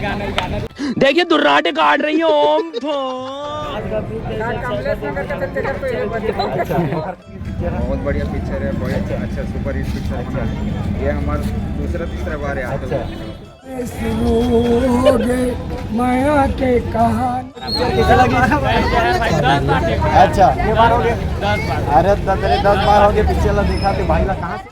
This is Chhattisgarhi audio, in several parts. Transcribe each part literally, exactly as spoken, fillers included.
देखिए, दुर्राटे काट रही है। ओम फो। बहुत बढ़िया पिक्चर है, बहुत अच्छा, सुपर हिट पिक्चर बना है। ये हमारा दूसरा तीसरा बार है आते हुए। शुरू हो गए माया के कहानी। अच्छा, ये बार हो गए। अरे दस, अरे दस बार हो गए पिक्चर ला देखा थे भाई ला, कहाँ से?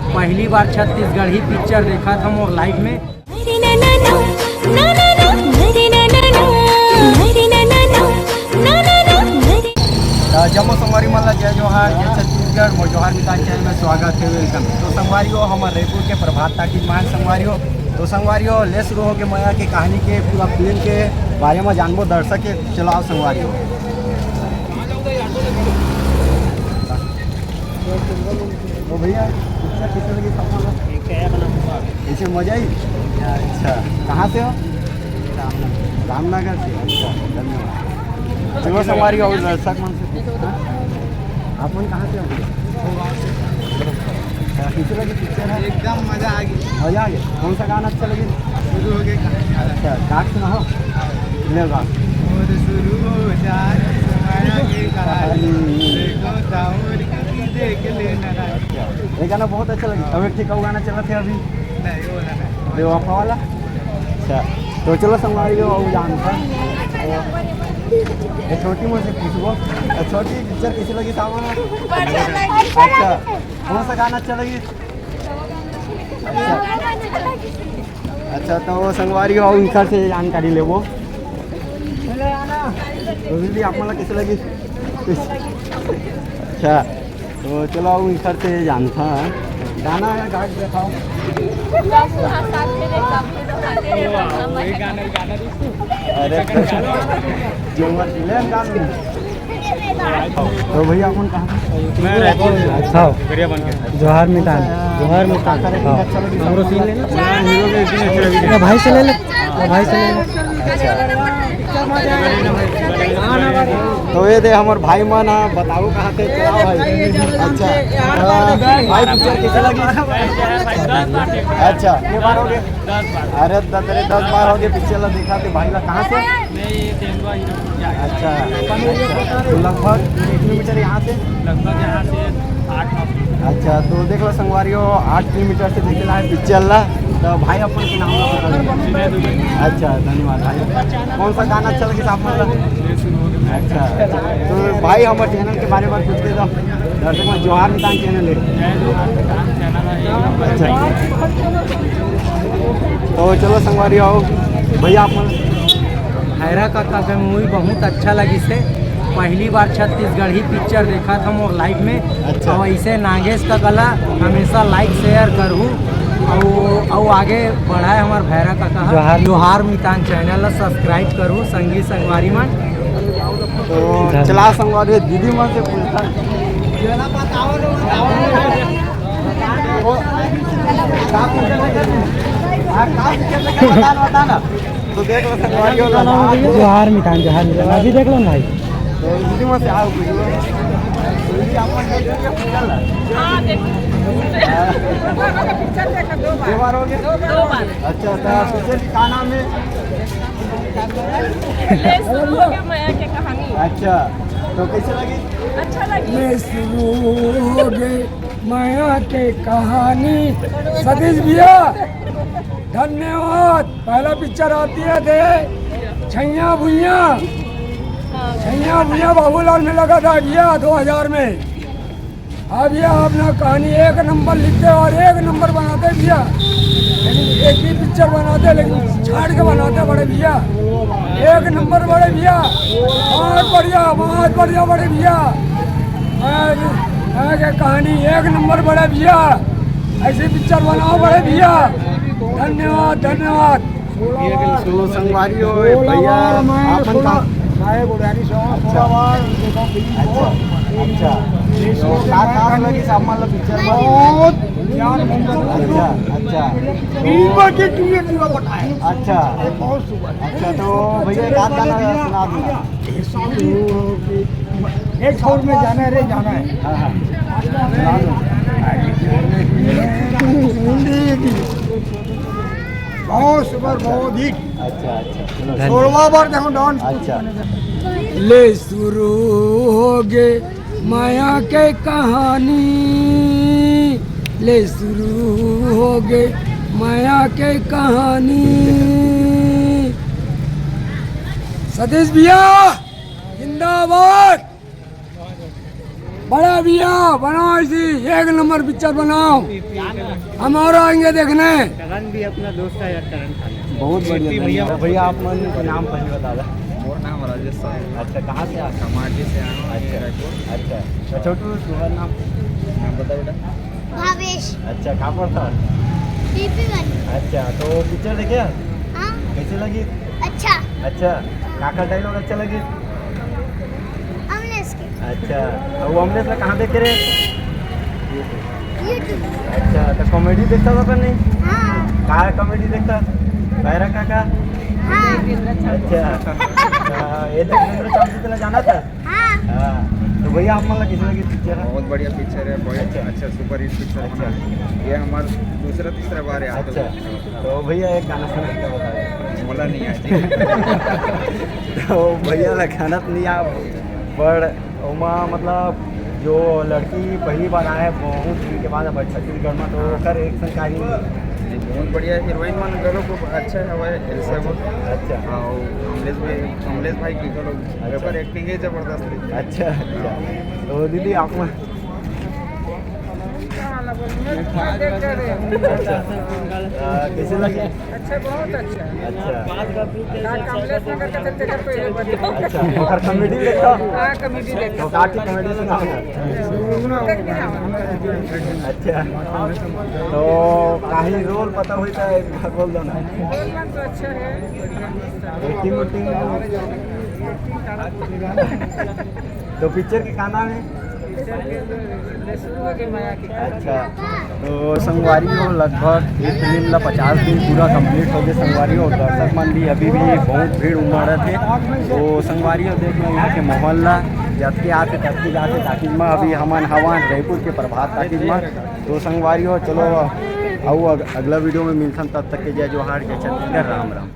पहली बार छत्तीसगढ़ी पिक्चर देखा था मोर लाइफ में। तो जम्मो संगवारी मन ला जय जोहार, जय छत्तीसगढ़, मोर जोहार मितान चैनल में स्वागत है, वेलकम। तो संगवारी हो, हमर रायपुर के प्रभात टाकीज मान संगवारी हो। तो संगवारी हो, ले शुरू हो के माया के कहानी के पूरा फिल्म के बारे में जानबो दर्शक के। चलो आओ संगवारी हो। तो भैया, पिक्चर कैसे लगी सपना का? ठीक है, अपना बताओ। कैसे, मजा आई? अच्छा, कहाँ से हो? रामनगर। रामनगर से, अच्छा, धन्यवाद। चलो, संगवारी हो, दर्शक मन से पूछो। हाँ? आप मन कहाँ से हो? अच्छा, कैसे लगी पिक्चर है? एकदम मजा आ गई। मजा आ गया। कौन सा गाना अच्छा लगे? शुरू हो गया। अच्छा, गा के सुनाओ। ले गा। और शुरू हो जाए माया के कहानी। देखो दाऊद की देख लेना। अच्छा, ये गाना बहुत अच्छा लगा। तब एक ठे अउ गाना चलत हे अभी। नहीं, वो वाला नहीं। बेवफा वाला। अच्छा, तो चलो संगवारी हो, अउ जानता। ये छोटी मोर से पूछबो। अच्छा, छोटी, पिक्चर कैसे लगी सावन? अच्छा, कौन सा गाना अच्छा लगी? अच्छा, तो संगवारी हो, इनकर से जानकारी लेबो। तो दीदी, आप मन ला कैसे लगी? अच्छा, तो चलो, अब इनकर से जानता है। गाना है, गा के दिखाओ। अरे, जो मर्जी ले, हम गा लेंगे। तो भैया, अपन कहाँ से? मैं रायपुर से। अच्छा। गरियाबंद के। जोहार मितान। जोहार मितान। हाँ। हमरो सीन ले ले। हीरो के सीन अच्छा लगे। या भाई से ले ले। या भाई से ले ले। तो ये दे हमर भाई मन ह, बताओ कहाँ से, क्या भाई? अच्छा। हाँ, भाई, पिक्चर कैसे लगी? अच्छा, ये बार हो गए। अरे दस, अरे दस बार हो गए पिक्चर ला देखा थे भाई ला, कहाँ से? अच्छा, तो लगभग कितने किलोमीटर यहाँ से? लगभग यहाँ से आठ। अच्छा, तो देख लो संगवारी हो, आठ किलोमीटर से देखे ला है पिक्चर ला। तो भाई अपन के नाम ला बता दो। अच्छा, धन्यवाद भाई। कौन सा गाना अच्छा लगे आप मन ला? अच्छा, तो भाई हमर चैनल के बारे में कुछ दे दो। दर्शक मन, जोहार मितान चैनल है। अच्छा, तो चलो संगवारी हो, भैया आप मन। भैरा काका के मूवी बहुत अच्छा लगिस हे। पहली बार छत्तीसगढ़ी पिक्चर देखा था मोर लाइफ में। अच्छा। और ऐसे नागेश काका ला हमेशा लाइक शेयर करहू, और, और आगे बढ़ाए हमार भैरा काका। जोहार। जोहार मितान चैनल ला सब्सक्राइब करहू संगी संगवारी मन। तो चला संगवारी दीदी मन से पूछता। तो देख लो संगवारी हो ना। जोहार मितान, जोहार मितान। अभी देख लो ना भाई। तो हिंदी में से आओ कुछ। हिंदी आप लोग देख लीजिए, पूछा ना। हाँ, देख लीजिए। पिक्चर देखा दो बार। दो बार हो गया? दो बार। अच्छा, तो पिक्चर का नाम है? ले शुरू हो गया माया के कहानी। अच्छा, तो कैसे लगी? अच्छा लगी। ले शुरू हो गए माया के कहानी। सतीश भैया, धन्यवाद। पहला पिक्चर आती है थे छैया भुइया। छैया भुइया बाबूलाल में लगा था भैया, दो हज़ार में। अब ये अपना कहानी एक नंबर लिखते और एक नंबर बनाते भैया, लेकिन एक ही पिक्चर बनाते, लेकिन छाड़ के बनाते बड़े भैया। एक नंबर बड़े भैया, बहुत बढ़िया, बहुत बढ़िया बड़े भैया। आज, आज ये कहानी एक नंबर बड़े भैया, ऐसी पिक्चर बनाओ बड़े भैया। धन्यवाद, धन्यवाद। तो संगवारी हो भैया, आपन का? अच्छा, अच्छा। तो का खास लगी सामान ला पिक्चर में? बहुत ज्ञान मंदिर। अच्छा, अच्छा। बीबा के टूए टूआ बताए। अच्छा। बहुत सुपर। अच्छा, तो भैया, एक आध गाना सुना दो ना। एक सौ में जाना है रे, जाना है। हाँ, हाँ। सुना दो। बहुत सुपर, बहुत हिट। अच्छा, अच्छा, चलो। सोलवा बार देखो डांस। अच्छा। ले शुरू हो गे माया के कहानी, ले शुरू हो गे माया के कहानी। सतीश भैया जिंदाबाद। बड़ा भैया बनाओ, इसी एक नंबर पिक्चर बनाओ, हमारा आएंगे देखने। करण भी अपना दोस्त है यार, करण खान। बहुत बढ़िया, धन्यवाद। भैया, आप मन के नाम पहले बता दो। मोर नाम राजेश साहू। अच्छा, कहाँ से आप? कमाटी से आया हूँ, अच्छा। रायपुर। अच्छा, तो छोटू, तुम्हारा नाम? नाम बता बेटा। भावेश। अच्छा, कहाँ पर था? पीपी वन। अच्छा, तो पिक्चर देखे? हाँ। कैसे लगी? अच्छा। अच्छा, काका डायलॉग अच्छा लगी? अमलेश के। अच्छा, और वो अमलेश ला कहाँ देखे रहे? YouTube। अच्छा, तो कॉमेडी देखता था कि नहीं? हाँ। का कॉमेडी देखता? बैरा काका? हाँ। अच्छा, हाँ, ये देख, चौधरी तेला जाना था? हाँ। हाँ, तो भैया, आप मन ला कैसे लगी पिक्चर? बहुत बढ़िया पिक्चर है, बहुत अच्छा। अच्छा, सुपर हिट पिक्चर अच्छा। बना। ये हमारा दूसरा तीसरा बार है। अच्छा, तो भैया, एक गाना सुना के बता दो। मोला नहीं आती। तो भैया ला गाना तो नहीं आ, पर ओमा मतलब जो लड़की पहली बार आए है बहुत दिन के बाद अब छत्तीसगढ़ में, तो ओकर एक्शन का ही। जी, बहुत बढ़िया। हीरोइन मन घलो खूब अच्छा हवय, एल्सा वो। अच्छा। हाँ, वो अमलेश भाई, अमलेश भाई की घलो अच्छा। ओकर एक्टिंग है जबरदस्त रही। अच्छा, अच्छा। तो दीदी, आप मन अच्छा। आ, कैसे लगे? अच्छा, बहुत अच्छा। अच्छा। का कमलेश नगर के चलते घर पे ये बने। अच्छा, ओकर कॉमेडी देखता? हाँ, कॉमेडी देखता। तो का की कॉमेडी सुनाओ ना। अच्छा, तो काही रोल पता होई तो एक बार बोल दो ना। रोल मन तो अच्छा है। एक्टिंग उक्टिंग? तो पिक्चर के का नाम है? अच्छा, तो संगवारी हो, लगभग ये फिल्म ला पचास दिन पूरा कंप्लीट हो गए संगवारी हो। दर्शक मन भी अभी भी बहुत भीड़ उमड़त हे। तो संगवारी हो, देख लो यहाँ के माहौल ला, जतके आथे ततके जाथे टाकीज में। अभी हमन हवन रायपुर के प्रभात टाकीज में। तो संगवारी हो, चलो अउ अग-, अगला वीडियो में मिलथन, तब तक के जय जोहार, जय छत्तीसगढ़, राम राम।